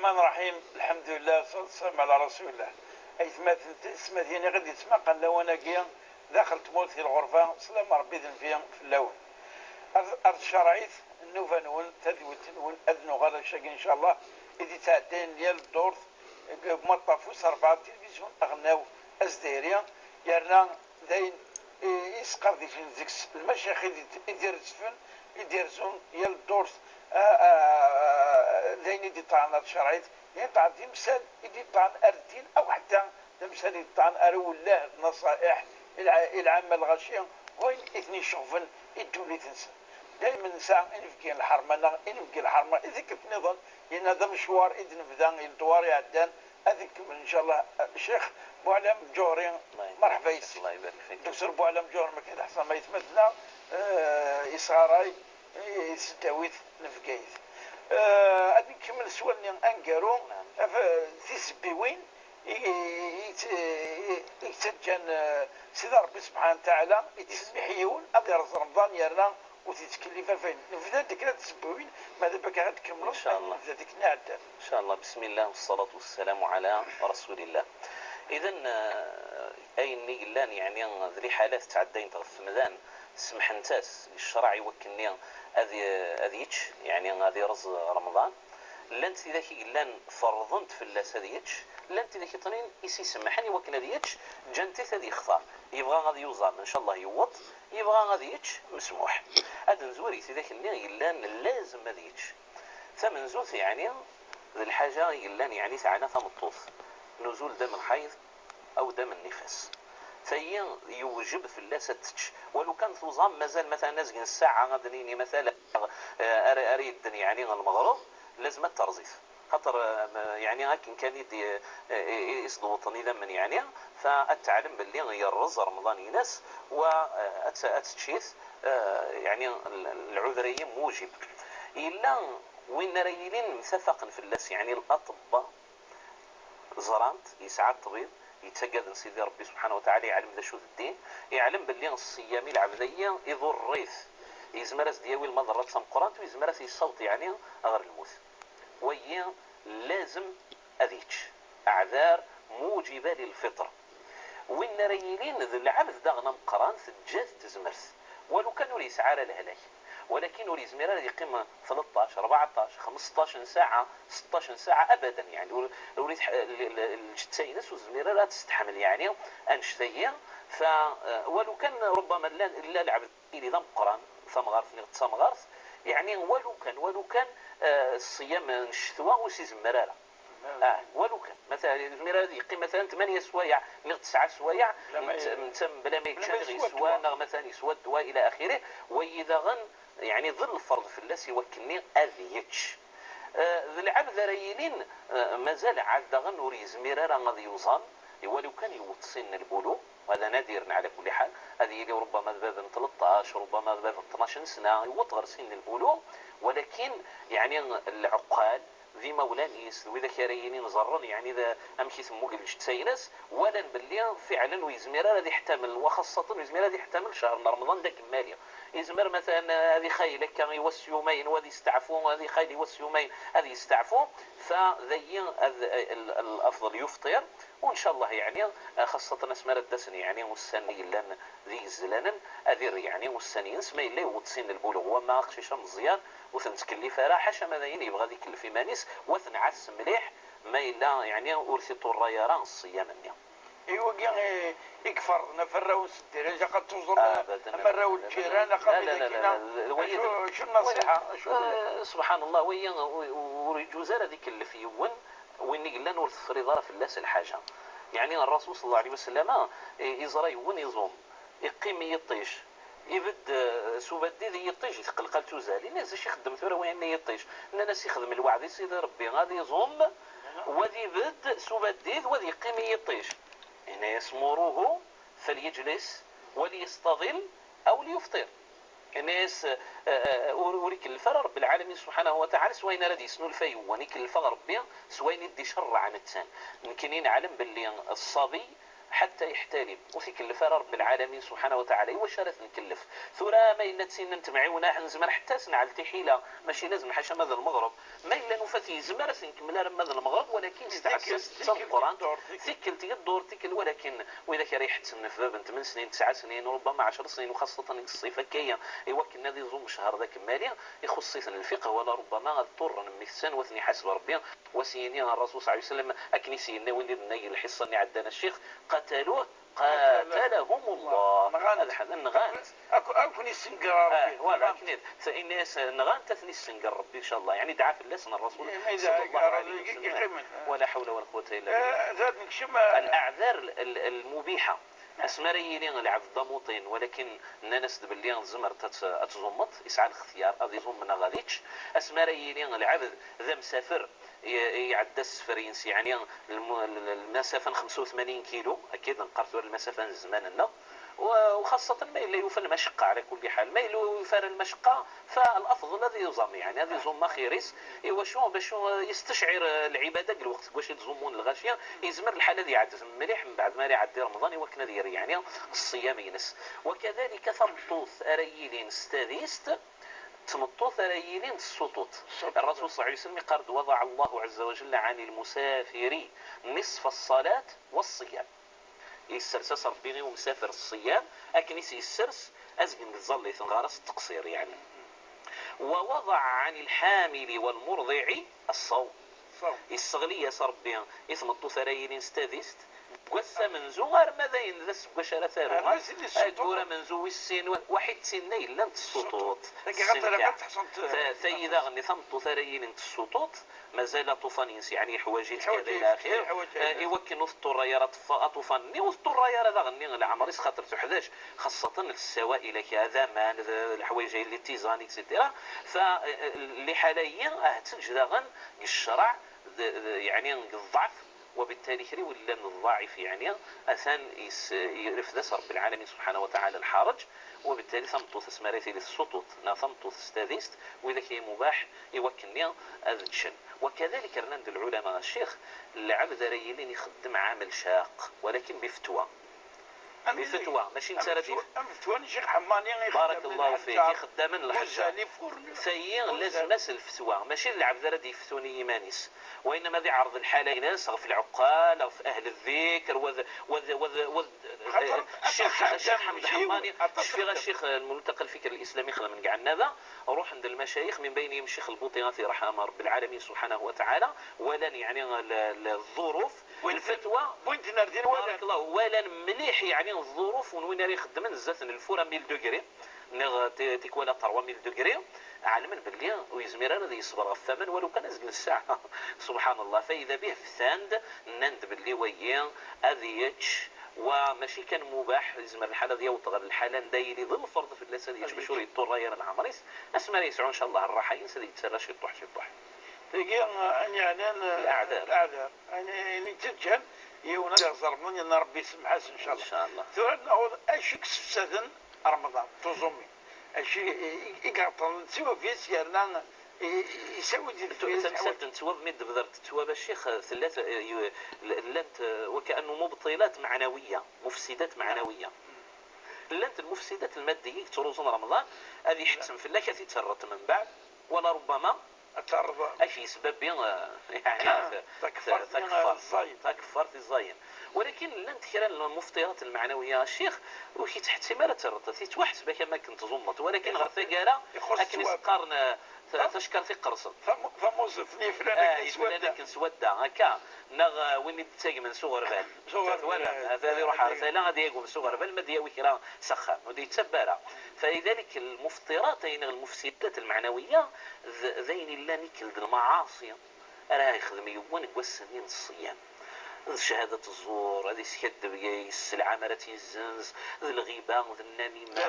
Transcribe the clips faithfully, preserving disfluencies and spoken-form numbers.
الرحمن الرحيم. الحمد لله والصلاة والسلام على رسول الله. Aytmaten d teysetmatin i ɣ-id-yettmaqan lawan-agi daxel tmurt i lɣerba, slam Ṛebbi d nnbi fell-awen. Ar, ar tcerɛit nnuba-nwen, tadwilt-nwen, ad nuɣal acu-agi, ncallah, i d-ittɛeddayen yal ddurt, deg umaṭṭaf wis ṛebɛa, tilivizyu aɣelnaw azdayri, yerna d ayen i, i sqerdicen deg-s lmacayix i d-, i d-irezzfen, i d-irezzun yal ddurt, a, a, d ayen i d-iṭṭɛen ar tcerɛit, d ayen iṭṭɛen timsal i d-iṭṭɛen ar ddin, aw ḥetta d amsal i d-iṭṭɛen ar uwellah d naṣa'iḥ i lɛa-, i lɛamma lɣaci, wayen i ten-iceɣben i ddunit-nsen. Daymen nesɛa inebgi n lḥerma neɣ inebgi n lḥerma i tikkelt nniḍen, yenna d amecwar i d-nebda i ledwar iɛeddan, ad nkemmel, ncallah, Ccix Buɛlam Ǧuhri. Merḥba yis-k. Dr Buɛlam Ǧuhri, ma k-id-ḥṣan ma yetma-tneɣ, eh, yesɣaray, eh, i tesdawit n Bgayet. Eh, ad nkemmel s wallen aneggaru, ɣef, eh, tisebbiwin i, i, i, i yettaǧǧan, eh, Sidi Ṛebbi subḥanahu wa taɛala, yettsemmiḥ i yiwen ad ireẓ Remḍan yerna ur t-yettkellif ɣef wayen. Nebda-d akken ad tsebbiwin, ma d akka ad tkemmleḍ, ncallah, nebda-d akken iɛeddan. Ncallah, bismillah, wassalatu wassalamu ala rasulillah. Idan, eh, ayen i yellan, yeɛni, d liḥalat ttɛeddayent ɣef temdan, semḥent-as i ccreɛ i wakken-nni ad, ad yečč, yeɛni ad ireẓ Remḍan. Llant tidak i yellan ferḍent fell-as ad yečč, llant tidak iṭnin i s-isemmḥen i wakken ad yečč, ǧǧant-it ad yextar. Yebɣa ad yuẓam, ncallah yewweḍ, yebɣa ad yečč, mesmuḥ. Ad nzur i tidak-nni yellan lazem ad yečč. Tamenzut, yeɛni, d lḥaǧa i yellan, yeɛni, teɛna tameṭṭut. Nuzul dam lḥayd, aw dam nnifas. Tayi yewjeb fell-as ad tečč. Walu kan tuẓam, mazal matalan azgen ssaɛa, ad nini matalan, eh, ara, ara yedden, yeɛni, lmeɣreb, lazem ad terẓit. Xaṭer, eh, yeɛni, akken kan i d-, eh, i, i s-d-wwḍen idammen, yeɛni, fa ad teɛlem belli yerreẓ Remḍan-ines, wa, eh, ad t-, ad tečč-it, eh, yeɛni, l-, lɛuder-ayi mujib. Yella win ara yilin mtafaqen fell-as, yeɛni, laṭebba, ẓran-t, yesɛa ṭṭbib, yettaggaden Sidi Ṛebbi subḥanahu wa taɛala, yeɛlem d acu d ddin, yeɛlem belli ṣṣyam i lɛebd-ayi iḍurr-it, yezmer ad s-d-yawi lmaḍerra d tameqqrant, u yezmer ad t-yessaweḍ, yeɛni, ɣer lmut. Wayi lazem ad yečč. Aɛdar muǧiba lilfiṭr. Win ara yilin d lɛebd daɣen ameqqran, teǧǧa-t tezmert, walu kan ur yesɛi ara lehlak. Walakin ur yezmir ara ad yeqqim tleṭṭac, ṛebɛeṭṭac, xmesṭac n ssaɛa, seṭṭac n ssaɛa, abadan, yeɛni, ur, ur yetḥ-, l-, l-, lǧetta-ines ur tezmir ara ad testeḥmel, yeɛni, annect-agi, fa, eh, walu kan, rubbama, llan, illa lɛebd ili d ameqqran, tamɣart, niɣ d tamɣart, yeɛni, walu kan, walu kan, eh, ṣṣyam n ccetwa ur s-izemmer ara. Ah, walu kan. Matalan, yezmir ad yeqqim, matalan, tmanya swayeɛ, niɣ tesɛa swayeɛ, netta, netta bla ma yečča, niɣ yeswa, neɣ matalan yeswa ddwa, ila axiri. Wayi daɣen, yeɛni, d lferḍ fell-as i wakken-nni ad yečč. Eh, d lɛebd ara yilin, eh, mazal ɛad daɣen ur yezmir ara ad yuẓam, walu kan yewweḍ sin n lbuluɣ, wa d anadir n ɛla kulli ḥal, ad yili rubbama d bab n tleṭṭac, rubbama d bab n tnac n sna, yewweḍ ɣer sin n lbuluɣ, walakin, yeɛni, lɛeqqal, d imawlan-is, d widak ara yilin ẓerren, yeɛni d amek i temmug lǧetta-ines, walan belli fiɛlen ur yezmir ara ad iḥtamel, wa xaṣṣaten ur yezmir ad iḥtamel ccher n Remḍan d akemmali. Yezmer matalan ad ixayel akka i wass yumayen, wa ad yesteɛfu, ad ixayel i wass yumayen, ad yesteɛfu, fa dayi ad, l-, l-, afḍel yufṭir, u ncallah yeɛni, xaṣṣaten asmi ara d-asen yeɛni ussan i yellan d igezlanen, ad irr yeɛni ussan-ines, ma yella yewweḍ sin n lbuluɣ. Wamma aqcic ameẓyan, ur t-nettkellif ara, ḥaca ma d ayen yebɣa ad ikellef iman-is, wa t-nɛass mliḥ, ma yella, yeɛni, ur t-iṭurray ara ṣṣyam-nni. I wagi i, i iferḍen ɣef warraw n seddir, ilaq ad tuẓem amerraw n lǧiran, axaṭer acu, acu n nṣiḥa, acu n... Eh, subḥan Allah, wagi ur, ur iǧuz ara ad ikellef yiwen, win i yellan ur tefriḍ ara fell-as lḥaǧa. Yeɛni, Ṛṛasul ṣalla Llahu ɛalayhi wa sallam, eh, iẓra yiwen iẓum, iqqim i yiṭij, ibedd, eh, s ubaddid i yiṭij, i tqelqal tuzal. Ini-as: "Acu ixeddem tura wayen i yiṭij?" Nnan-as: "Ixdem lweɛd i Sidi Ṛebbi, ad iẓum, wa ad ibedd s ubaddid, wa ad yeqqim i yiṭij." Ini-as: "Muruhu falyeǧlis, walyastaḍil, aw lyufṭir." Ini-as, eh, eh, ur, ur ikellef ara Ṛebbi lɛalamin subḥanahu wa taɛala s wayen ara d-yesnulfa yiwen, ikellef-aɣ Ṛebbi s wayen i d-icerreɛ nettan. Nekkni neɛlem belli ṣṣabi, حتى يحتلم، ur t-ikellef ara Ṛebbi lɛalamin subḥanahu wa taɛala. Iwacu ara t-nkellef? Tura ma yella d tin n temɛiwna, nezmer ḥetta ad s-nɛell tiḥila, mačči lazem ḥaca ma d lmeɣreb. Ma yella nufa-t yezmer ad t-nkemmel arma d lmeɣreb, walakin s tɛessast d tameqqrant, tikkelt yeddur, tikkelt, walakin widak ara iḥettmen ɣef bab n tmen snin, tesɛa snin, rubbama ɛecṛa snin, u xaṣṣatan deg ṣṣif akka-ya, i wakken ad iẓum ccher d akemmali, ixuṣṣ-iten lfiqh, wala rubbama ad ṭṭurren mmi-tsen, u ad ten-iḥaseb Ṛebbi, u ad s-yini Ṛṛasul ṣalla Llahu ɛalayhi wa sallam, akken i s-yenna win i d-nenna deg lḥiṣṣa-nni iɛeddan a ccix: "قتلوه قاتلهم الله". Nɣan-t. Ad ḥed-, nɣan-t. Ak-, ad ken-issenger Ṛebbi. Ah, voilà, akken i d. Fa inna-yas, nɣan-t, ad ten-issenger Ṛebbi, ncallah. Yeɛni, dɛa fell-asen Ṛṛasul ṣalla Llahu ɛalayhi wa sallam. Wala ḥawla wala quwwata illa billah. Eh, zad nekcem, eh, al-a'dhar al-, al-, al-mubiḥa. Asmi ara yili lɛebd d amuṭin, walakin nnan-as-d belli tzemreḍ ad t-, ad tẓummeḍ, yesɛa lextyar, ad iẓum neɣ ad yečč. Asmi ara yili lɛebd d amsafer, i-, iɛedda ssefr-ines, yeɛni lmu-, l-, l-, lmasafa n xemsa u tmanyin kilu, akka i d-neqqar tura lmasafa n zzman-nneɣ, u-, u xaṣṣatan ma yella yufa lmacaqqa, ɛla kulli ḥal, ma yella ur yufi ara lmacaqqa, fa lafḍel ad iẓum, yeɛni ad iẓum axir-is, i wacu? Bac yestecɛir, eh, lɛibada deg lweqt deg wacu i ttẓummun lɣaci, yezmer lḥal ad iɛeddet mliḥ mbeɛd ma ara iɛeddi Remḍan i wakken ad yerr, yeɛni, ṣṣyam-ines. Wa kadalika tameṭṭut ara yilin s tadist, d tmeṭṭut ara yilin s ssuṭuṭ. Ssuṭuṭ. Ṛṛasul ṣalla Llahu ɛalayhi wa sallam iqqar-d: "وضع الله عز وجل عن المسافر نصف الصلاة والصيام". Yessers-as Ṛebbi i umsafer ṣṣyam, akken i s-yessers azgen deg tẓallit, neɣ ara s teqṣir, yeɛni. "ووضع عن الحامل والمرضع الصوم". Ṣṣawm. Yesseɣli-yas Ṛebbi i tmeṭṭut ara yilin s tadist, deg wass amenzu arma d ayen d aseggas ara taru. Arma d ass-nni s ssuṭuṭ. Aggur amenzu wis sin, wa-, waḥid d tinna yellan s ssuṭuṭ. Ssuṭuṭ. Tagi ɣer ṭṭlaq ad teḥṣel t-, ta-, tayi daɣen i tameṭṭut ara yilin s ssuṭuṭ, mazal aṭufan-ines, yeɛni, yeḥwaǧ-it, yeḥwaǧ-it, yeḥwaǧ-it. Eh, i wakken ur teṭṭurra ara tef-, aṭufan-nni, ur teṭṭurra ara daɣen-nni leɛmer-is, xaṭer tuḥdac, xaṣṣatan d ssawail akka, d aman, d, d leḥwayeǧ-ayi, les tisanes, et cetera. Fa, eh, eh, liḥala-yi, ah, teǧǧ daɣen deg ccreɛ, d, d, yeɛni, deg ḍḍeɛf, وبالتالي kra i yellan d ḍḍaɛif, yeɛni, atan is-, irfed-as Ṛebbi lɛalamin subḥanahu wa taɛala lḥaṛeǧ, وبالتالي tameṭṭut asmi ara tili s ssuṭuṭ, neɣ tameṭṭut s tadist, widak ay mubaḥ i wakken-nni ad ččen. وكذلك rnan-d lɛulama, a ccix, lɛebd ara yilin ixeddem ɛamel caq, walakin bifetwa. Am bifetwa, mačči netta ara d-yef-, am fetwa n Ccix Ḥemmani i ixeddamen n lḥeǧǧa. Barakallahu fik, ixeddamen n lḥeǧǧa. Tayi, lazem-as lfetwa, mačči d lɛebd ara d-yefetun i yiman-is. وإنما ad iɛreḍ lḥala-ines ɣef lɛeqqal, ɣef ahl ddikr, wa d, wa d, wa d, wa d, xaṭer eh, Ccix, aṭas Ccix Ḥemd Ḥemmani, aṭas cfiɣ a Ccix, eh, Multaqa Lfikr Lislami xedmen deg Ɛennaba, ruḥen-d lmacayix, min baynihim Ccix Lbuṭi, ad t-yerḥem Ṛebbi lɛalamin subḥanahu wa taɛala, walan, yeɛni, l-, l-, lḍuruf, win, lfetwa, win-ten ar din walan. Barakallahu, walan mliḥ, yeɛni, lḍuruf n win ara ixeddmen zdat n lfur à mille degrés, neɣ ti-, tikwal à trois mille degrés, ɛelmen belli ur yezmir ara ad yesber ɣef waman walu kan azgen n ssaɛa. Subḥanallah, fa ida bih ftan-d, nnan-d belli wayi ad yečč, wa mačči kan mubaḥ, yezmer lḥal ad yaweḍ ɣer lḥala anda yili d lferḍ fell-as ad yečč bac ur yeṭṭurra ara leɛmer-is, asmi ara yesɛu ncallah rraḥa-ines ad yettarra ciṭuḥ ciṭuḥ. Tagi, eh, ayen yeɛnan, eh, leɛdar. Leɛdar. Ayen, ayen yettaǧǧan yiwen ad iɣẓer, yenna Ṛebbi ysemmeḥ-as ncallah. Ncallah. Tura ad naweḍ acu i yessefsaden Remḍan, tuẓumi. Acu i, i, i iɛeṭṭlen ttwab-is yerna i, i, yessawi-d i deffir. Tamsalt n ttwab, mi d-tebder ttwab a ccix, tella t-, y-, l-, llant, eh, وكأنه مبطلات معنوية، مفسدات معنوية. Llant lmufsidat lmaddiya i yettruẓun Remḍan, ad iḥettem fell-ak, ad t-id-terreḍ mbeɛd, wala rubbama ad terreḍ. Ad k-yesbabbi, eh, yeɛni, t-, takeffart, t-, takeffart, ẓẓayen. Takeffart ẓẓayen. Walakin llant kra n lmufṭirat lmeɛnawiya, a ccix, ur k-yettḥettim ara ad terreḍ, tettwaḥseb-ak am akken tẓummeḍ, walakin ɣer taggara, ixuṣṣ akken i s-qqaren, eh, ta-, tacekkart iqersen. Tamu-, tamuẓẓift-nni flan, ah, akken s wadda. Akken s wadda, akka, neɣ, eh, win i d-ttagmen s uɣerbal. S uɣerbal. Twalam, ad, ad iruḥ ar tala, ad yagem s uɣerbal, ma ad yawi kra s axxam, ur d-yettabba ara. Fa lidalik, lmufṭirat, ayen, lmufsidat lmeɛnawiya, d, d ayen illan ikkel d lmaɛaṣi ara yexdem yiwen deg wass-nni n ṣṣyam. D ccahadat zzur, ad iskaddeb, yesselɛam ara tt-yezzenz, d lɣiba, d nnamima,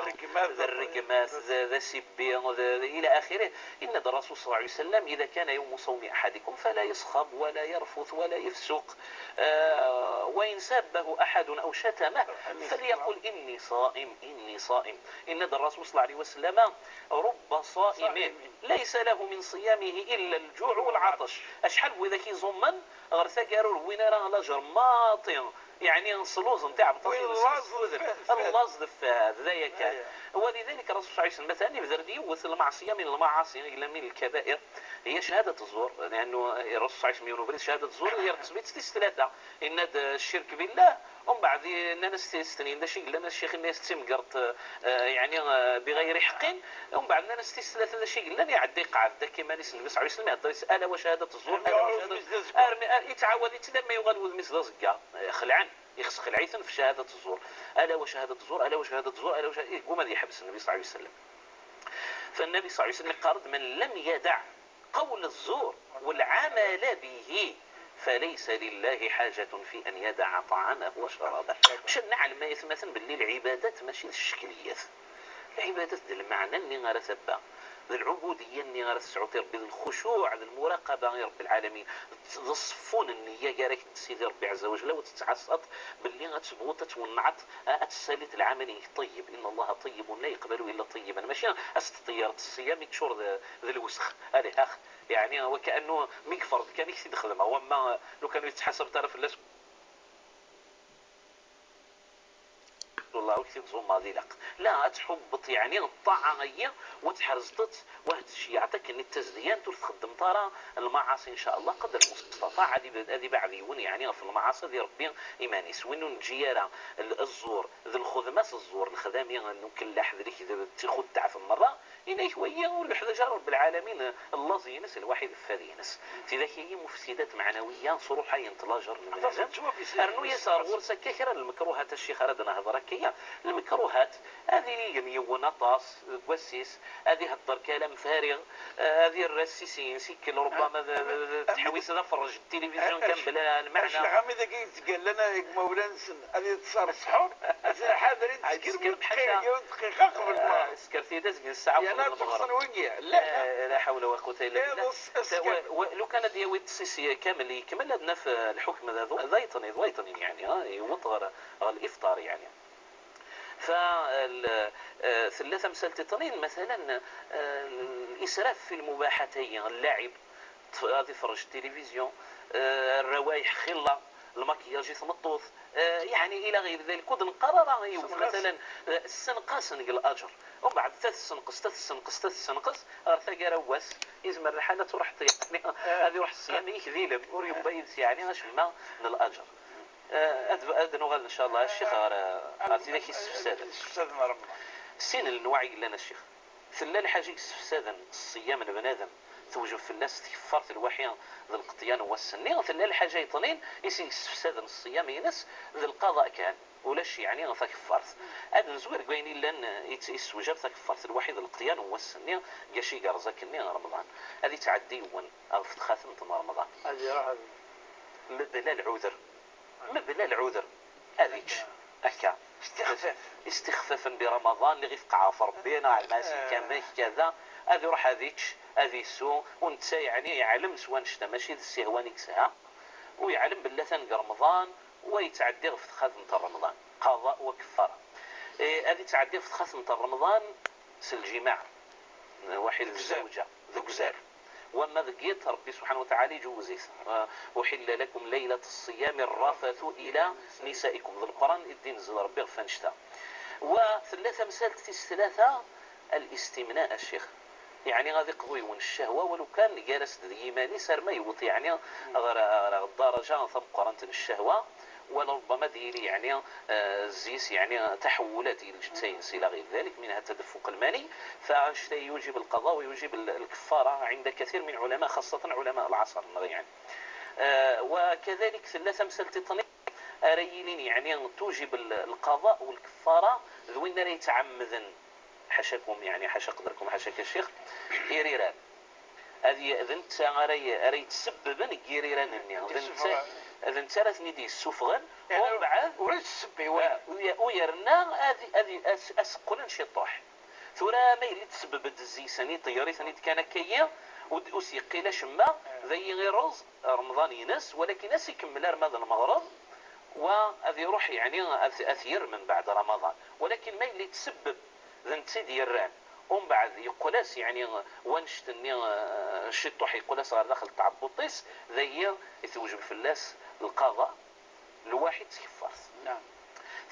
d rregmat, d, d, d asibbi, d, d, ila axiri. Yenna-d Ṛṛasul ṣalla Llahu ɛalayhi wa sallam: "إذا كان يوم صوم أحدكم فلا يصخب ولا يرفث ولا يفسق، آه، وإن سابه أحد أو شتمه فليقل إني صائم، إني صائم". Yenna-d Ṛṛasul ṣalla Llahu ɛalayhi wa sallam: "رب صائم ليس له من صيامه إلا الجوع والعطش". Acḥal n widak iẓummen ɣer taggara ur wwin ara lajer maḍi, يعني نصلوز نتاع بطاطا. وين اللاز دفاه؟ اللاز دفاه، هذا يا كان. ولذلك الرسول صلى الله عليه وسلم مثلا يبذر لي يوث المعصيه من المعاصي، الا من الكبائر، هي شهاده الزور، لانه الرسول صلى الله عليه وسلم يقول شهاده الزور هي رتبت ثلاثه، ان الشرك بالله، ومن بعد ان انا ستنين دا شي قلنا الشيخ الناس تمقرت، آه، يعني، آه، بغير حق. ومن بعد ان انا ستنين ثلاثه دا شي قلنا يعدي قاعد دا كيما نسال النبي صلى الله عليه وسلم يهضر يسال وشهاده الزور، الا وشهاده، ارمي، آه، يتعاود يتدمى يغلو المسدس كاع. خلعان، يخص خلعيثن في شهادة الزور. ألا وشهادة الزور، ألا وشهادة الزور، ألا وشهادة، إيه، قوم هذا يحبس النبي صلى الله عليه وسلم. فالنبي صلى الله عليه وسلم قال: "من لم يدع قول الزور والعمل به فليس لله حاجة في أن يدع طعامه وشرابه". باش نعلم ما يثمثن باللي العبادات ماشي الشكليات. العبادات د المعنى اللي غير ثبا، د العبودية اللي غير تسعوتي ربي، د الخشوع، د المراقبة يا رب العالمين، د الصفون النية كارك سيدي ربي عز وجل، وتتعصط باللي غتبغو تتونعط، آه، اتساليت العمل طيب، ان الله طيب لا يقبل الا طيبا، ماشي استطيرت الصيام يتشور ذ-، ذ الوسخ. هذه اخ، يعني هو كانه ميك فرض كان يكتي دخل، هو ما لو كانوا يتحاسب طرف الناس. والله وكتي تزوم ما ذي لق. لا، تحبط يعني الطاعة هي وتحرزطت واحد الشيء يعطيك ان التزديان تخدم ترى المعاصي ان شاء الله قدر المستطاع. هذه ب-، هذه بعد يون يعني في المعاصي دي ربي ايمانيس وانه نجي يرى ال-، الزور ذي الخدمة الزور الخدامي انه كلاح ذريك ذي تاخد تعرف المرة إليه وياه ولحد جار رب العالمين الله زينس الواحد الفادينس. تذاكي مفسدات معنوية صروحا ينتلاجر من العالم. أرنو يسار غور سكاكرا المكروهات الشيخ رد نهضر كيا المكروهات هذه يميون طاس قوسيس، هذه هضر كلام فارغ، آه، هذه الراسيسين سيكل ربما ذ-، ذ-، ذ-، تحويس ذا فرج التلفزيون كان بلا المعنى. الشيخ حميد كي يتقال لنا يا مولانا سن، هذه تصار السحور، هذه حاضرين عاد تسكر تسكر بحال دقيقة، دقيقة قبل ما. آه، سكرتي تزقن الساعة يعني وقبل المغرب. تقصد وياه؟ لا، لا. آه، لا حول ولا قوة إلا لا، بالله. بص، ت-، و-، و-، لو كان دياوي التسيسية كامل يكمل عندنا في الحكم هذا ذو-، ذا يطني، ذو يطني يعني، ها، يوط غير، غير الإفطار يعني. فال-، آه، ثلاثة مسال تطنين مثلًا، آه، الإسراف في المباحات هي اللعب، تف-، غادي يفرج التلفزيون، آه، الروايح خلة، المكياج يتمطوط، آه، يعني إلى غير ذلك. كود نقرر راه يوم سنقص. مثلًا، آه، السنقاس نقل الأجر. ومن بعد تتسنقص، تتسنقص، تتسنقص، غير ثقة واس، يزمر الحالة تروح يعني، آه. هذه روح الصيام يكذيلم، ور يبا ينسي يعني، أش ما من الأجر. آه، أد-، أد نغال إن شاء الله، الشيخ، غير، غير تيداك يستفساد. يستفساد من رمضان. سين النوع يقول لنا الشيخ. ثلا الحاجة يستفسادن الصيام البنادم، توجب في الناس تكفرت الوحي ذا القطيان والسني، ثلا الحاجة يطنين يسين يستفسادن الصيام ينس ذا القضاء كان. ولاش يعني غير تكفرت. هذا نزوير كاين إلا ن-، يت-، يستوجب تكفرت الوحي ذا القطيان والسني، قاشي قرزا كني رمضان. هذه تعدي ون أغفت خاتم رمضان. هذه راح هذه. مبلا العذر. مبلا العذر. هذيك. هكا. استخفاف. استخفافا برمضان اللي غيفقع في ربي، نعم، ماشي آه. كما كذا. هذه روح هذيك، هذه سو، وانت يعني يعلم سوى نشتا، ماشي ذا السهوان يكسها. ويعلم بالله ثاني رمضان، ويتعدي غف خاتمة رمضان. قضاء وكفارة. إيه، هذه تعدي غف خاتمة رمضان، س الجماع. واحد الزوجة. ذوك زال. وما ذقيت ربي سبحانه وتعالى يجوزيت. آه، أحل لكم ليلة الصيام الرفث إلى نسائكم. ذا القرآن الدين زاد ربي غفان شتا. وثلاثة مسالت تيس ثلاثة الاستمناء الشيخ. يعني غادي يقضي يون الشهوة ولو كان جالس ذي يماني سار ما يوط يعني غير، غير الدرجة ثم قرنت الشهوة. ولربما ديري يعني، آه، زيس يعني تحولات إلى جتاين إلى غير ذلك، منها التدفق المني، فأنشتي يوجب القضاء ويوجب ال-، الكفارة عند كثير من علماء، خاصة علماء العصر يعني. آه، وكذلك ثلاثة مسألة التطنيب أريلين يعني توجب ال-، القضاء والكفارة ذوين راه يتعمدن، حاشاكم يعني، حاشا قدركم، حاشاك الشيخ، إيريران. هذه، هذا نتا راه، راه يتسببن يريران النية. هذا نتا، هذا نتا راه ثني دي السفغن، يعني ومن بعد ورا تسبي، وي. آه، وي-، ويرنا هذه، هذه أس-، أسقلن شي طوح. ثورة ما يلي تسبب الزيساني طياري ثاني كان كيا، ود-، وسيقي لا شما، آه. ذي غير رز، رمضان ينس، ولكن أس يكمل أرماد المغرب، وهذا يروح يعني أث-، أثير من بعد رمضان. ولكن ما يلي تسبب ذا نتا دي يران. ومن بعد يقول أس يعني وانشتني، آه، شي طوح يقول أس غير داخل تاع بوطيس، ذي يتوجب فلاس القضاء. Lwaḥi d tkeffart.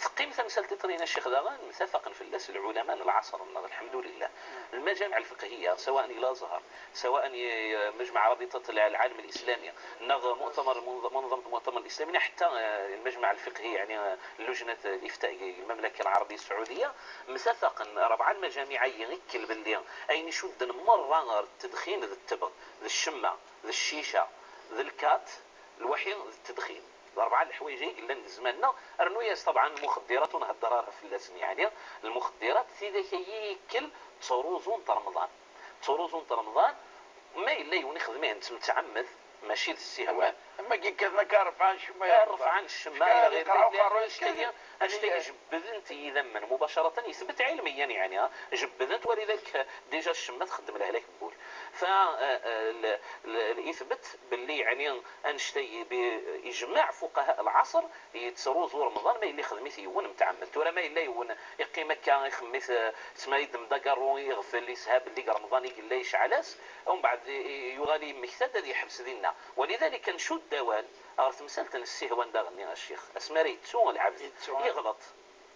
Teqqim tamsalt iṭnin a ccix daɣen, mtafaqen fell-as lɛulama n lɛaṣr-nneɣ, lḥemdulillah. Lmaǧamiɛ lfiqhiya, sawaء i Laẓhar, sawaء i, eh, Majmaɛ Rabiṭat lɛalem lislami, neɣ mu'tamar, munḍ-, munḍamat mu'tamar islami, neɣ ḥetta, eh, lmajmaɛ lfiqhi, yeɛni, eh, lujnat lifta i lmamlaka lɛarabiya ssɛudiya, mtafaqen rebɛa lmaǧamiɛ-agi ikkel belli ayen icudden merra ɣer ttedxin d ttebɣ, d ccemma, d ccica, d lkat, lwaḥi d ttedxin. D rebɛa leḥwayeǧ ay yellan deg zzman-nneɣ, rnu-yas ṭabɛen lmuxeddirat ur nhedder ara fell-asen, yeɛni lmuxeddirat, tidak-agi ikkel ttruẓunt Remḍan. Ttruẓunt Remḍan, ma yella yiwen ixdem-ihen-tt mtɛemmed, mačči d ssihwan. Ama, ama i yekkaten akka refɛen ccemma, refɛen ccemma, ila ɣir dalik, anect-agi, anect-agi jebbden-t yidammen mubacaratan, yethbet ɛilmiyan, yeɛni, ha? Jebbden-t, walidak, déjà ccemma txeddem lehlak n wul. Fa, eh, eh, l-, l-, l-, yethbet belli, yeɛni, anect-agi bi-, ijmaɛ fuqaha lɛaṣr, yettruẓu Remḍan ma yella ixdem-it yiwen mtɛemmed. Tura ma yella yiwen iqqim akka, ixemmem-it, eh, tesma yeddem-d agaṛṛu, iɣfel, yesha belli deg Remḍan i yella, yecɛel-as, umbeɛd i, i, yuɣal yemmekta-d, ad yeḥbes dinna. Walidalik, ad ncudd awal ɣer temsalt n ssihwan daɣenni, a ccix. Asmi ara yettu lɛebd, yeɣleṭ.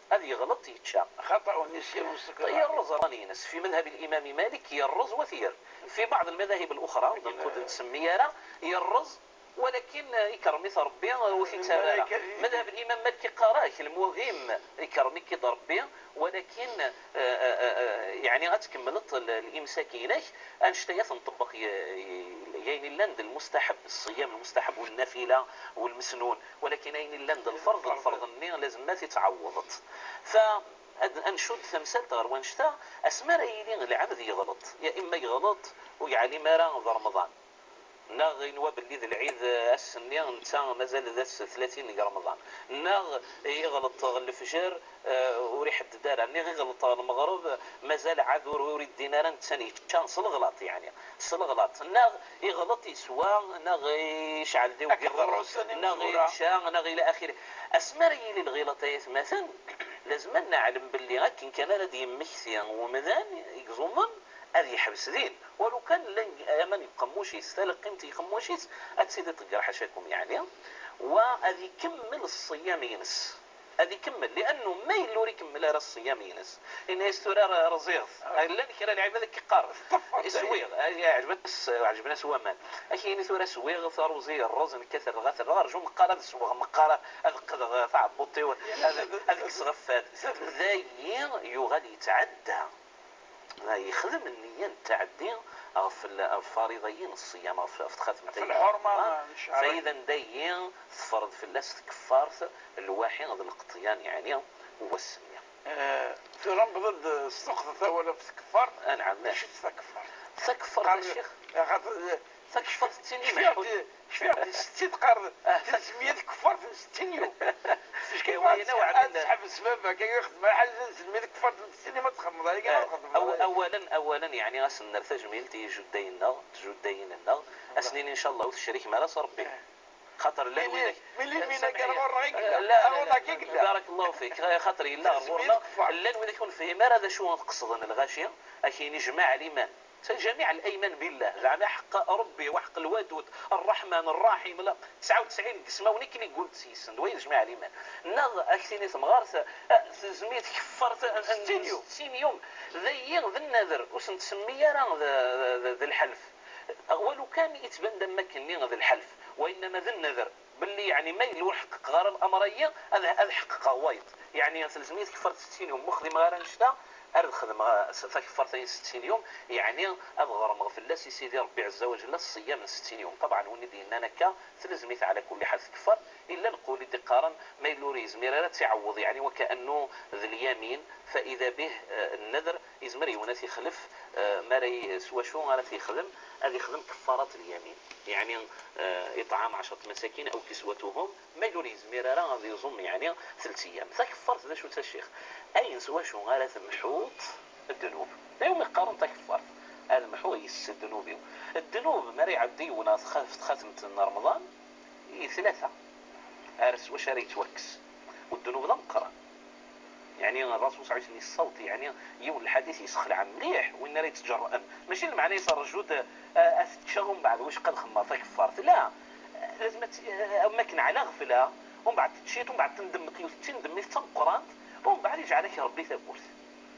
Ad yeɣleṭ, yečča. Xaṭa, ur nisir ur sekkeṛ. Yerreẓ ṛṛay-ines. Fi madhab al-Imam Malik, yerreẓ wa t-yerr. Fi baɛḍ al-madahib al-uxra, d nqud ur nsemmi ara, yerreẓ, walakin, eh, ikerrem-it Ṛebbi, ur t-ittarra ara. Madhab al-Imam Malik iqqar-ak, lmuhim, ikerrem-ik-id Ṛebbi, walakin, eh, eh, eh, eh, yeɛni ad tkemmleḍ l-, limsak-inek, annect-a ad t-nṭebbeq y-, y-, y-, ayen illan d lmustaḥab, ṣṣiyam lmustaḥab, wal-nafila, wal-mesnun, walakin ayen illan d lferḍ, lferḍ-nni lazem ad t-tɛawweḍeḍ. Fa ad, ad ncudd tamsalt ɣer wannect-a, asmi ara yili lɛebd yeɣleḍ, ya imma yeɣleḍ ur yeɛlim ara d Remḍan, neɣ yenwa belli d lɛid, eh, ass-nni, netta mazal d ass tlatin deg Remḍan, neɣ yeɣleḍ ɣer lefjer, eh, ur iḥedded ara, neɣ yeɣleḍ ɣer lmeɣreb, mazal ɛad ur, ur iddin ara, netta yečča s leɣlaṭ, yeɛni s leɣlaṭ, neɣ yeɣleḍ yeswa, neɣ yecɛel di ugiṛṛu, neɣ yečča, neɣ ila axiri. Asmi ara yili lɣilaṭ ay atmaten, lazem ad neɛlem belli akken kan ara d-yemmekti umdan i iẓumen, ad yeḥbes din, walu kan llan aman n uqemmuc-is, taleqqimt n uqemmuc-is ad tt-id-iṭegger, ḥacakum, yeɛni, wa ad ikemmel ṣṣiyam-ines. Ad ikemmel, li'annu ma yella ur ikemmel ara ṣṣiyam-ines, yenna-yas tura r-, rẓiɣ-t. Llan kra n lɛibad akka yeqqaren, swiɣ, eh, yeɛjeb-as, yeɛjeb-as waman. Ad ak-yini tura swiɣ taruẓi, rreẓ, nekka terɣa, terɣa, rju meqqar ad sweɣ, meqqar ad qqdeɣ taɛebbuḍt-iw, ad, ad kkseɣ fad. Dayi yuɣal yetɛedda. Yexdem nniya n ttɛeddi ɣef l-, ɣef lfariḍa-yi n ṣṣiyam, ɣef, ɣef txatemt-ayi. Ɣef lḥurma n ccɛer. Fa idan dayi tefreḍ fell-as tkeffart lwaḥi d lqeṭyan, yeɛni, n wass-nni. Eh, tura newweḍ-d s tuqḍet awal ɣef tkeffart. Anɛam. D acu-tt takeffart? Takeffart, a ccix. Axaṭer, eh, takeffart d tin imeḥḥun. Kfiɣ-d, kfiɣ-d setti teqqar, ah, telzem-iyi tkeffart n settin yum. Iwa, yella waɛmin. Ad tḥebs baba, kan yexdem ḥal telzem-iyi tkeffart n settin yum, ad txedmeḍ aya, ad txedmeḍ aya. Aw-, awalan, awalan, yeɛni, ad sen-nerr tajmilt i ijuddayen-nneɣ, tjuddayin-nneɣ, ad sen-nini, ncallah, ur tecrikem ara s Ṛebbi. Xaṭer llan widak, la, la, barakallahu fik, xaṭer yella ɣer ɣur-neɣ, llan widak ur nefhim ara d acu i qesden lɣaci, ad k-yini jmaɛ liman. Jamiɛ al-ayman billah, zeɛma ḥeqq Ṛebbi, wa ḥeqq Lwadud, Ṛṛeḥman, Ṛṛaḥim, la, tesɛa u tesɛin n yismawen akken i ggunt s-yisen, d wayen jmaɛ liman. Neɣ ad k-tini temɣart, eh, telzem-iyi tkeffart n, n settin yum. Settin yum. D ayi d nnader, ur s-nettsemmi ara d, d, d, d lḥelf. Walu kan yettban-d am wakken-nni d lḥelf, wa innama d nnader. Belli, yeɛni, ma yella ur ḥeqqeɣ ara lamr-ayi, ad, ad ḥeqqeɣ wayeḍ. Yeɛni, telzem-iyi tkeffart settin yum, ma ur xdimeɣ ara annect-a, ad xedmeɣ, eh, s-, takeffart-ayi n settin yum, yeɛni, ad ɣermeɣ fell-as i Sidi Ṛebbi Ɛezza wa Ǧella ṣṣiyam n settin yum. Ṭabɛen, win i d-yennan akka, telzem-it ɛla kulli ḥal tkeffart. Illa lqul i d-iqqaren, ma yella ur yezmir ara ad tt-iɛewweḍ, yeɛni, wa kaɛannu d lyamin, fa ida bih, eh, nnedr, yezmer yiwen ad t-ixlef, eh, ma ara y-, s wacu ara t-yexdem, ad yexdem keffarat lyamin. Yeɛni, eh, iṭɛam ɛecṛat masakin aw kiswatuhum, ma yella ur yezmir ara ad iẓum, yeɛni, telt ayyam. Takeffart d acu-tt, a ccix? Ayen s wacu ara temḥuḍ ddnub. D ayen umi qqaren takeffart. Ad mḥuɣ yes-s ddnub-iw. Ddnub, mi ara iɛeddi yiwen ɣef txa-, ɣef txatemt n Remḍan, i tlata. Ar s wacu ara yettwakkes. U ddnub d ameqqran. Yeɛni, Ṛṛasul ṣalla Llahu ɛalayhi wa sallam yessawḍ, yeɛni, yiwen n lḥadit yessexlaɛ mliḥ win ara yettǧerrɛen. Mačči lmeɛna-s rju-d, a, ad t-ččeɣ umbeɛd wicqa ad xemmeɣ takeffart. La, lazem ad t-, am akken ɛla ɣefla, Umbeɛd teččiḍ, umbeɛd tendemmeḍ yiwet d tindemmit d tameqqrant, umbeɛd iǧɛel-ak Rebbi tawwurt.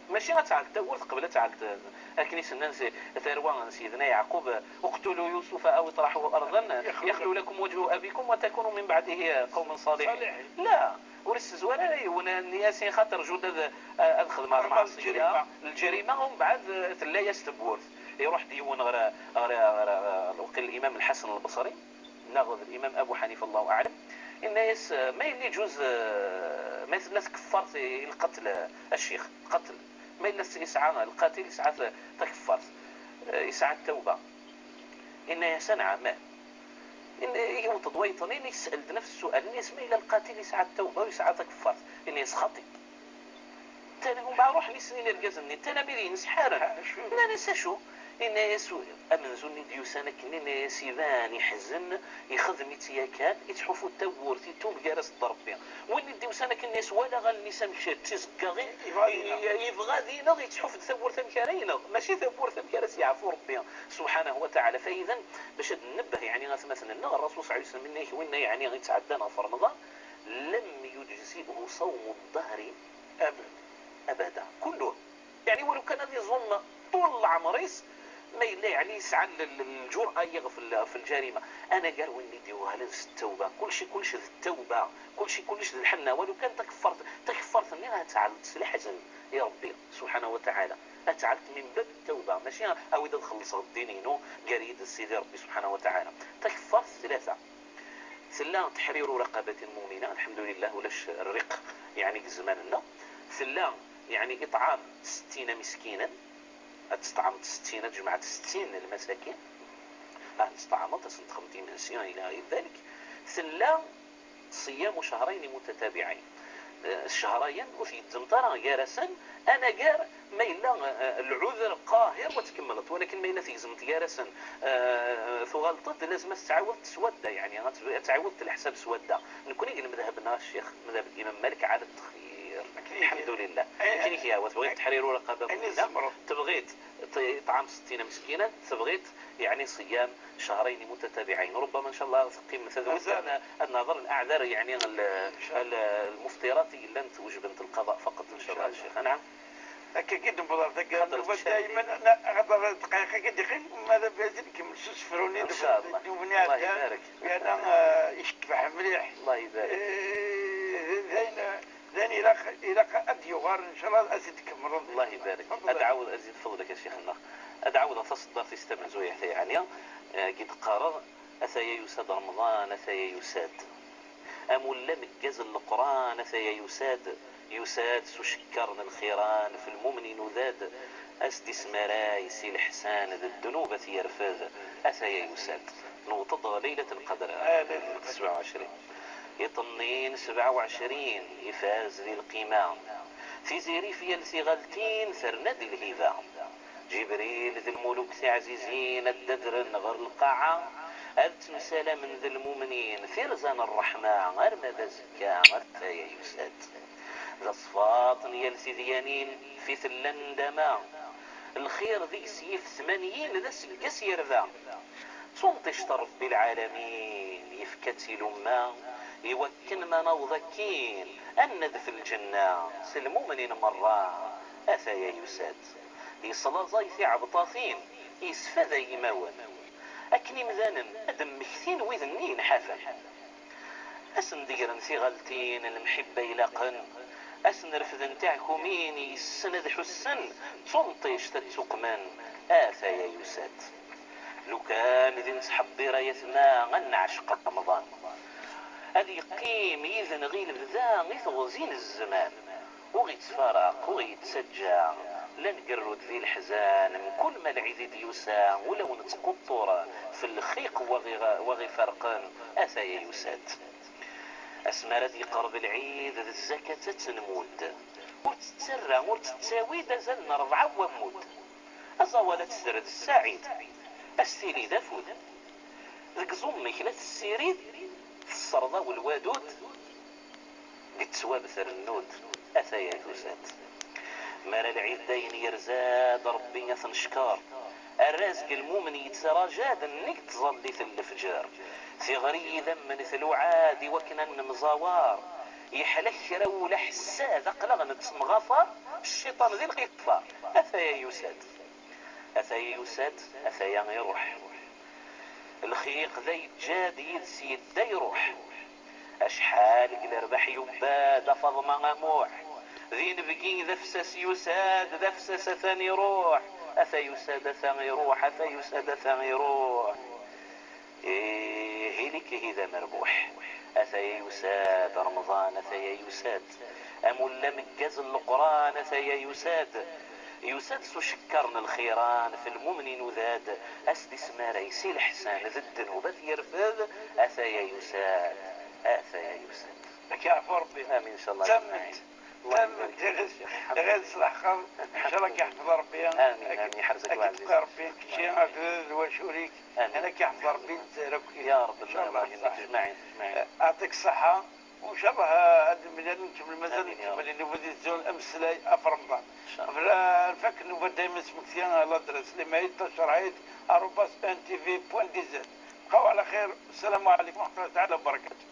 Mačči ad tɛell tawwurt qbel ad tɛell t-, akken i s-nnan s-, tarwa n Sidna Yeɛqub: "اقتلوا يوسف أو اطرحوه أرضا يخل لكم وجه أبيكم وتكونوا من بعده قوما صالحين". La, ur issezwar ara yiwen, nni-as: "Xaṭer jud ad, ad xedmeɣ lmeɛṣiyya, lǧerima", umbeɛd tella-yas tewwurt. Iruḥ-d yiwen ɣer, ɣer, ɣer, ɣer, waqil Limam Lḥasen Lbeṣri, neɣ d Limam Abu Ḥanifa, Allahu aɛlam, yenna-yas: "Ma yella iǧuz, ma tella tkeffart i lqatl, a ccix, lqatl, ma yella yesɛa lqatil yesɛa ta-, takeffart, yesɛa ttawba?" Yenna-yas: "Anɛam, ih." Yenna-, yewweḍ-d wayeḍ-nni, yesɛel-d nefs ssual, yenna-yas: "Ma yella lqatil yesɛa ttawba u yesɛa takeffart?" Yenna-yas: "Xaṭi." Tani umbeɛd ruḥen i sin irgazen-nni, tani amidi-ines ḥaren. Nnan-as: "Acu?" Yenna-yas amenzu-nni d-yusan akken, yenna-yas iban iḥzen, ixdem-itt yakan, ittḥufu tawwurt, itub gar-as d Rebbi. Win i d-yusan akken, yenna-yas walaɣ allen-is amek d tizeggaɣin, yebɣa ad ineɣ. I-, yebɣa ad ineɣ, ittḥuf-d tawwurt amek ara ineɣ, mačči tawwurt amek ara s-yeɛfu Rebbi subḥanahu wa taɛala. Fa idan, bac ad nnebbeh, yeɛni, atmaten-nneɣ, Ṛṛasul ṣalla Llahu ɛalayhi wa sallam, yenna-ak winna, yeɛni, ittɛeddan ɣef Remḍan, لم يجزئه صوم الدهر أبدا. كله. Yeɛni, walu kan ad iẓum ṭul leɛmer-is, ma yella, yeɛni, yesɛa l-, l-, lǧur'a i ɣef l-, ɣef lǧarima. Anagar win i d-yuɣalen s ttawba. Kulci, kulci d ttawba. Kulci, kulci d lḥenna. Walu kan takeffart, takeffart-nni ad tɛelleḍ s leḥzen i Rebbi subḥanahu wa taɛala. Ad tɛelleḍ min bab ttawba. Mačči awi-d ad xellṣeɣ ddin-inu, gar-iyi-d d Sidi Rebbi subḥanahu wa taɛala. Takeffart tlata. Tella تحرير رقبة مؤمنة، الحمد لله، ulac rriq, yeɛni, deg zzman-nneɣ. Tella, yeɛni, إطعام ستين مسكينا, ad tesṭeɛmeḍ settin, ad tjemɛeḍ settin n lmasakin, ad ten-tesṭeɛmeḍ, ad sen-texdmeḍ imensi, إلى غير ذلك. Tella صيام شهرين متتابعين. Eh, cehrayen ur tgezzmeḍ ara gar-asen, anagar ma yella, eh, lɛuder qahir wa tkemmleḍ, walakin ma yella tgezmeḍ gar-asen, eh, tuɣaleḍ-d, lazem ad tettɛiwed s wadda, yeɛni ad t-, ad tettɛiwed leḥsab s wadda. Nekkni deg lemdeheb-nneɣ a ccix, madhab n Imam Malik, ɛala ttexyir. Akken i, lḥemdulillah. Akken i k-yehwa, tebɣiḍ تحرير رقبة مؤمنة, tebɣiḍ ط-، إطعام ستين مسكينا, tebɣiḍ, yeɛni, صيام شهرين متتابعين. ربما إن شاء الله teqqim tadwilt ad nehder leɛdar, yeɛni, l-, l-, المفطرات i yellan twejbent lqaḍa faqat, إن شاء الله, a ccix. Anɛam. Akka i d-newweḍ ɣer taggar n Tuba daymen, xaṭer dqayeq akka d-iqqim, ma d abrid nkemmel s usefru-nni d-, d-, d-, d-, yerna, eh, icebbeḥ mliḥ. Allah ibarik. Eh, d ayen, d ayen ilaq, ilaq ad d-yuɣal, ncallah, ad t-id-tkemmleḍ. Allah ibarik. Ad ɛawed, ad zid fadlek a ccix-nneɣ. Ad ɛawdeɣ taṣeddart-is tamenzuyeḥt, yeɛni, eh, i d-qqareɣ: Ataya yusa-d Remḍan, ataya yusa-d. Amulli ameggaz n Leqran, ataya yusa-d, yusa-d s ucekker n lxiran, f lmumen inuda-d, a s-d-ismaray si leḥsan d ddnub a t-yerfed, ataya yusa-d. Newweḍ-d ɣer Laylat Lqadr, sebɛa u ɛecrin. Iṭ-nni n sebɛa u ɛecrin ifaz di lqima. Tiziri f yal tiɣaltin terna di lhiba. Ǧibril d lmuluk tiɛzizin ad d-adren ɣer lqaɛa, ad ttemsalamen d lmumnin tirza n ṛṛeḥma arma d azekka, ataya yusa-d. D asfaṭ n yal tidyanin fi tella ndama, lxir deg-s yif tmanyin d aseggas yerba. D tunṭict n Ṛebbi lɛalamin yefka-tt i lumma, iwakken ma naweḍ akkin ad nadef lǧenna s lmumnin merra, ataya yusa-d. Yeslaẓay tiɛebṭatin, yesfaday imawen. Akken imdanen ad d-mmektin wid-nni yenḥafen. Ad sen-d-gren tiɣaltin n lemḥibba ilaqen, ad sen-refden tiɛkumin yessen ad ḥussen, d tunṭict ad ttuqmen, ataya yusa-d. Lukan d nettḥebbir ayatma ad neɛceq Remḍan, ad yeqqim yid-neɣ i lebda i teɣzi n zzman. Ur ɣ-ittfaraq, ur ɣ-ittaǧǧa, la ngerrud di leḥzan, mkul ma lɛid i d-yusa, ula ur nettquṭṭur f lxiq wa ɣ-, wa ɣ-iferqen, ataya yusa-d. Asmi ara d-yeqreb lɛid, d zzakat ad tt-nmudd. Ur tt-ttarra, ur tt-ttawi d azal n rebɛa n wammud. Aẓawal ad tt-terr d Ssaɛid, ad s-tili d afud. Deg ẓumm-ik la tessirid, tesserḍaw lwadud, deg ttwab trennud, ataya tusa-d. Mi ara lɛid dayen yerza-d, Ṛebbi ad t-neckeṛ. Arraz deg lmumen yettraǧa-d nnig tẓallit n lefǧer. Tiɣri yidammen tluɛad i wakken ad nemẓawar. Yeḥla kra ula ḥessad, aql-aɣ nettemɣafar, cciṭan di lqifar. Ataya yusa-d. Ataya yusa-d, ataya iruḥ. Lxiq da yeǧǧa-d, yid-s yedda iruḥ. Acḥal deg lerbaḥ yubba-d a Faḍma a Muḥ. D inebgi d afessas yusa-d, d afessas atan iruḥ. Ata yusa-d, ata iruḥ, ata yusa-d, ata iruḥ. Ih, ili-k ihi d amerbuḥ. Ataya yusa-d Remḍan, ataya yusa-d. Amulli ameggaz n Leqran, ataya yusa-d. Yusa-d s ucekkar n lxiran, f lmumnin udad, a s-d-ismaray si leḥsan d ddnub ad t-yerfed, ataya yusa-d, ataya yusa-d. Ad k-yeɛfu Rebbi. Amin, incallah. Tamemt. Tamemt, ɣir s leḥqer, incallah ad k-yeḥfeḍ Rebbi. Amin, amin, yeḥrez-ak Rebbi, kečči akked d wacul-ik. Amin. Ad k-yeḥfeḍ Rebbi, Lezzayer akk. Ya Rebbi, incallah, Rebbi, tejmaɛin, tejmaɛin. Yeɛṭik ṣṣeḥḥa. Incallah, ad nemlal, nkemmel, mazal nkemmel i nnuba di tzun ameslay ɣef Remḍan. Qbel ad nfak, nnuba dayma smekti ladres, l'email tacerɛit arobas N T V point D Z. Bqaw ɛla xir. Ssalamu ɛlikum wa raḥmatullahi taɛala wa barakatuh.